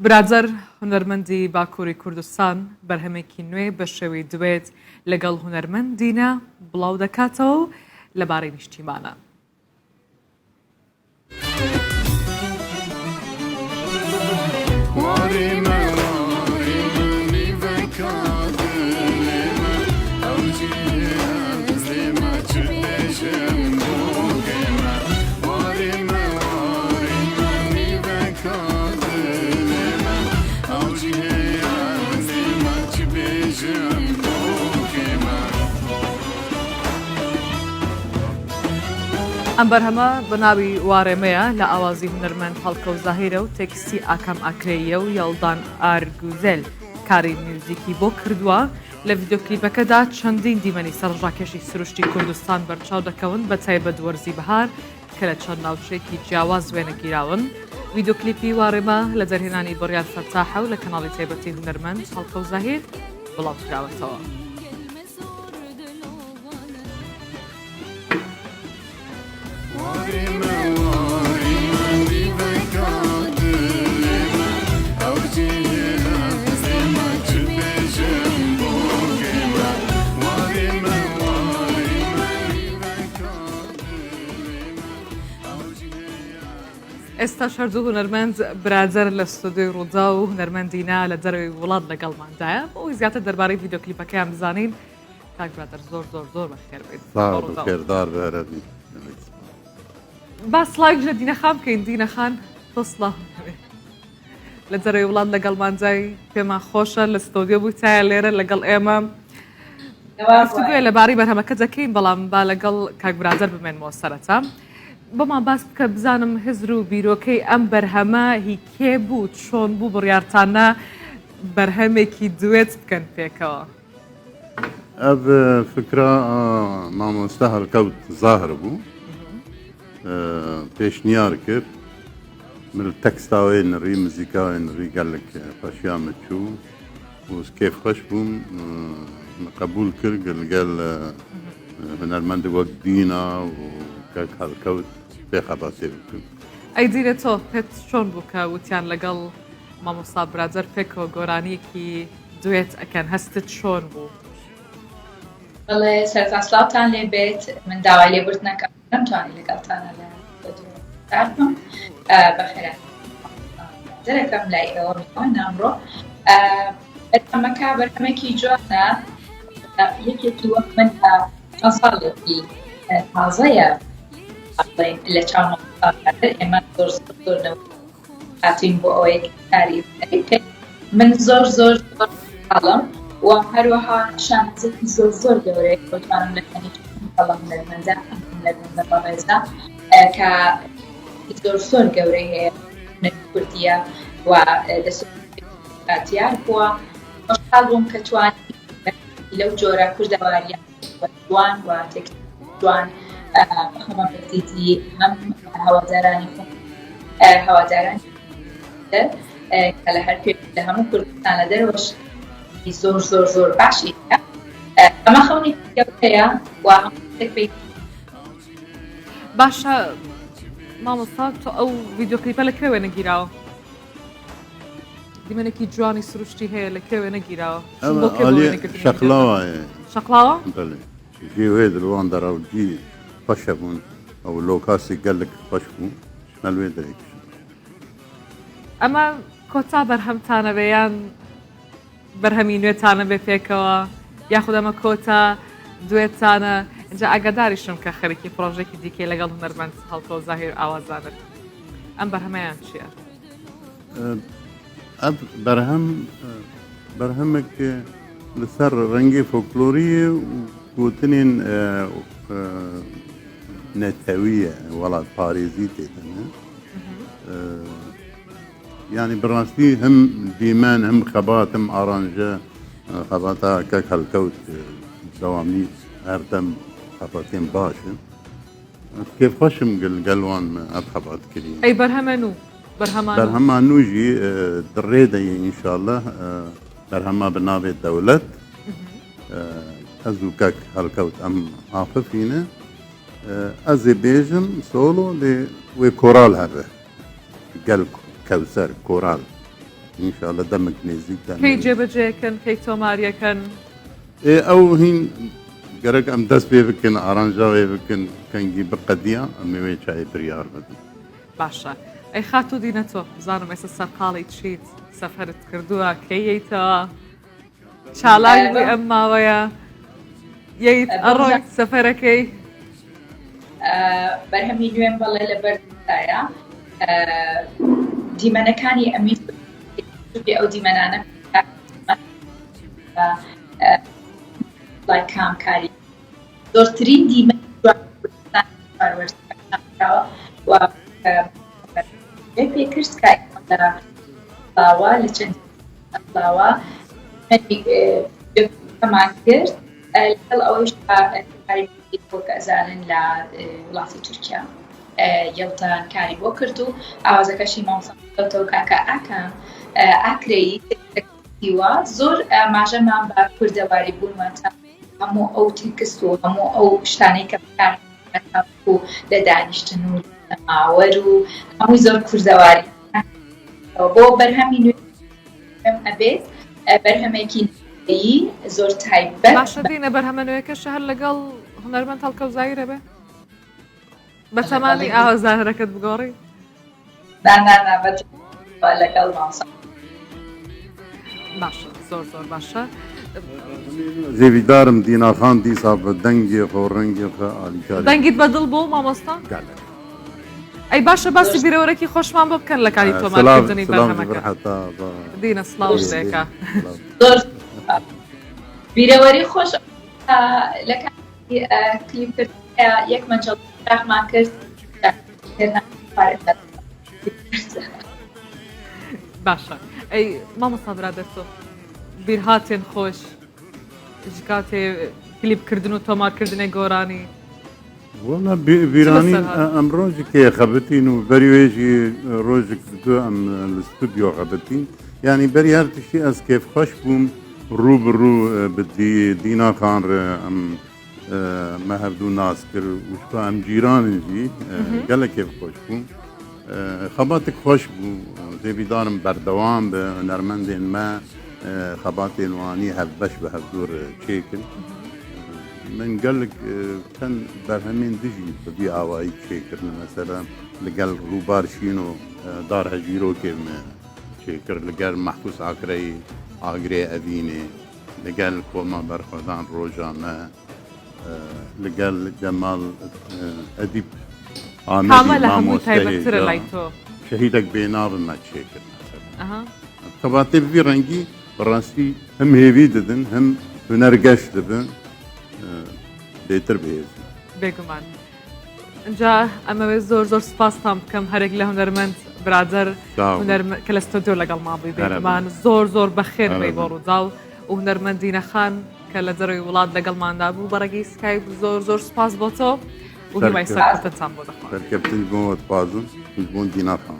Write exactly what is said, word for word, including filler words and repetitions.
برادەر هونەرمەندی باکووری کوردستان بەرهەمێکی نوێ بە شێوەی دوێت لەگەڵ هونەرمەندینە بڵاو دەکاتەوە و لەبارەی نیشتیمانە. ئەم بەرهەمە بە ناوی وارێمەیە، لە ئاوازی هونەرمەند هەڵکەوت زاهیرە و تێکستی ئاکام ئاکرێیە و یەڵدان ئارگوزێل کاری میوزیکی بۆ کردووە. لە ڤیدیۆکلیپەکەدا چەندین دیمەنی سەرنجڕاکێشی سروشتی کوردستان بەرچاو دەکەون، بە تایبەت وەرزی بەهار کە لە چەند ناوچەیەکی جیاواز وێنەگیراون. ڤیدیۆکلیپی وارێمە لە دەرهێنانی بڕیار فەتاحە و لە کەناڵی تایبەتی هونەرمەند هەڵکەوت زاهیر بڵاوکراوەتەوە. ئێستاش هەردوو هونەرمەند برادەر لە ستۆدیۆی ڕووداو و هونەرمەندینە لە دەرەوەی وڵات لەگەڵماندایە. بۆ ئەوەی زیاتر دەربارەی ڤیدیۆکلیپەکەیان بزانین، کاک برادەر، زۆر زۆر زۆر بەخێر بێت. ساغ بۆ بە ڕووداو. کردار بهرەبی. با سڵاویش لە دینە خان بکەین. دینە خان، تۆ سڵاو. لە دەرەوەی وڵات لەگەڵماندای، پێمان خۆشە، لە ستۆدیۆ بوویتایە لێرە لەگەڵ ئێمە. گفتوگوێ لەبارەی بەرهەمەکە دەکەین، بەڵام با لەگەڵ کاک برادەر بمێنمەوە سەرەتا. بۆمان باس بکە، بزانم هزر و بیرۆکەی ئەم بەرهەمە هی کێ بوو، چۆن بوو بڕیارتانە بەرهەمێکی دوێت بکەن پێکەوە؟ Ev, e, fikra, a, mamoste Helkewt Zahir bû. E, pêşniyar kir. Min li teksta wê nirî, muzîka wê nirî gelek, e, xweşiya min çû. Û ez kêfxweş bûm, e, min qebûl kir, gel, gel, e, e, hunermendê wek Dîna û kek Helkewt pê xebatê bikim. ئەی دینە، تۆ پێت چۆن بوو کە وتیان لەگەڵ مامۆستا برادەر پێکەوە گۆرانیەکی دوێت ئەکەن، هەستت چۆن بوو؟ بەڵێ، سەرتاسڵاوتان لێ بێت. من داوای لێبوردنەکەم، نەمتوانی لەگەڵتانە لە ستۆدیۆ قسە بکەم. ئە، بەخێرا دەرەکەم لای ئێوە میوانە ئەمڕۆ. ئە، بەرهەمەکە بەرهەمێکی جوانە. ئە، یەکێکی وەک من کە چەند ساڵێکی، ئە، تازەیە، بڵێن، لە چاو مامۆستا برادەر. ئێمە زۆر زۆر زۆر لەو هاتوین بۆ ئەوەی کاری هونەری بکەین. من زۆر زۆر زۆر خۆشحاڵم و هەروەها شانازیەکی زۆر زۆر گەورەیە بتوانم لە کەنیشتن هەڵە هونەرمەندە، ئەم هونەرمەندە بەڕێزە، ئە، کە زۆر زۆر گەورەی هەیە هونەری کوردیە و، ئە، دەست دیار بووە. خۆشحاڵ بووم کە توانی لەو جۆرە کوردەواریە جوان و تێکست جوان، ئە، هەمە بەزیدی هەم هەوادارانی خۆم، ئە، هەوادارانی تر، ئە، کە لە هەر کوێ لە هەموو کوردستان لە دەرەوەش زۆر زۆر زۆر باشی هەیە. ئە، ئەمە خەونی گەورەیە و هەموو شتێک پێی باشە. مامۆستا، تۆ ئەو ڤیدیۆ کلیپە لە کوێ وێنەگیراوە؟ دیمەنێکی جوانی سروشتی هەیە، لە کوێ وێنەگیراوە؟ چون ئەمە بۆ کێ بۆ ئالیە وێنەگرتنی شەقلاوایە. شەقلاوە؟ بەڵێ. جێ وێ دروان دەراو جی خۆشە بوون. ئەو لۆکاسی گەلک خۆش بوو. مەلوێ دەرێک. ئەمە کۆتا بەرهەمتانە بێ یان بەرهەمی نوێتانە بێ پێکەوە، یاخود ئەمە کۆتا دوێتانە؟ اینجا ئاگاداریشم کە خەریکی پرۆژێکی دیکەی لەگەڵ هونەرمەند هەڵکەوت زاهیر ئاوازانت. ئەم بەرهەمەیان چییە؟ ئە، ئەڤ بەرهەم، ئە، بەرهەمێک، ئە، لەسەر ڕەنگی فۆکلۆرییە و گوتنین، ئە، ئە، نەتەوییە، وڵاتپارێزی تێدەنە. ئە، یانی بڕاستی هەم دیمەن، هەم خەبات، هەم ئارانژە، ئە، خەباتا کەک هەڵکەوت، ئە، دەوامی هەردەم خەباتێن باشە. Kêfxweş im gel, gel wan me ev xebat kirî. Ey berheme nû, berhema nû. Berhema nû jî, e, di rê de ye înşallah, e, berhema bi navê Dewlet. Mhm. E, ez û kek Helkewt em axifîne. E, ez ê bêjim solo, lê wê koral hebe. Gel Kewser, koral. Înşallah demek nêzîk de. Key cêbicêkin, key tomaryekin. Ê, ew hîn gerek em dest pê bikin, aranja wê bikin, kengî biqediya, em ê wê çayê biryar bidin. Baş e. Ey xato dîne to, bizanim êse serqalê çît, seferit kirduwa, key yeytewa? Çalak bû em maweya. Yeyt, eroyt, seferekey. Berhemî nû em belê li ber dîtaya. Dîmenekî emî ew dîmenane like kamkarî. Zortirîn dîmen û pêkirska bawa li çend bawa me man kir. Li gel ew jî karî wek ezanin la welatî Tirkiye yewtan karî bo kir û awazekî jî Mamosta Tewkaka Akan Akreyî. Zor maje man ba kurdewarî bûn wata hemû ew tekst û hemû ew ştanê ke ku li daniştin û li mawer û hemû zor kurdewarî bo berhemî nû em ebêt berhemekî nû zor taybet. Baş e dîne berheme nûyeke şehr legal hunermend Halka Uzayî re be? Be temanî aha zahirekî bigorî. Na na na be legen Mamosta. Baş e, zor zor baş e. Zêvîdarim Dîna Xan dîsa bi dengê xwe, rengê xwe alîkarî. Dengît be dil bo mamosta? Gelek. Ey baş e, basî bîrewerekî xweşman bo bikin li karî tomarkirdinî berhemeke. Dîne silav ji dêka. Bîrewerî xweş li karî klîp kir. Yek mencal çaxman kir. Baş e. Ey mamosta birader to bîrhatên xweş ji katê klîpkirdin û tomarkirdinê goranî. Wala bîranîn em rojikê xebitîn û berî wê jî rojik didu em li stûdyo xebitîn. Yanî berî her tiştî ez kêfxweş bûm rû bi rû bi Dîna Xan re em me hevdû nas kir û ji xwe em cîran in jî gelek kêfxweş bûm. Xebatik xweş bû, zêvîdarim berdewam be, hunermendên me xebatên wanî hevbeş bi hevdû re çêkin. Min gelek çend berhemên din jî bi vî awayî çêkirine, mesela li gel Rûbar Şîno Dar Hejîrokê me çêkir, li gel Mehfûz Akreyî Agirê Evînê, li gel Koma Berxwedan Roja Me, li gel Cemal Edîb Amedî mamosteyê Şehîdek Bênav me çêkir mesela. Xebatê bi vî rengî bi rastî him hêvî didin, him hunergeş dibin, bêtir bihêzin. Bêguman. Inca em ê wê zor zor spas tam bikim. Herek li hunermend birader ke li stûdyo legel ma bûy bêguman. Zor zor bexêr bey bo Rûdaw û hunermend Dîne Xan ke li derê welat legel man da bû. Beregî Skype zor zor spas bo to û hîvayê serkeftin tam bo dixwazim. Serkeftin ji bo we dixwazim û ji bo Dîna Xan.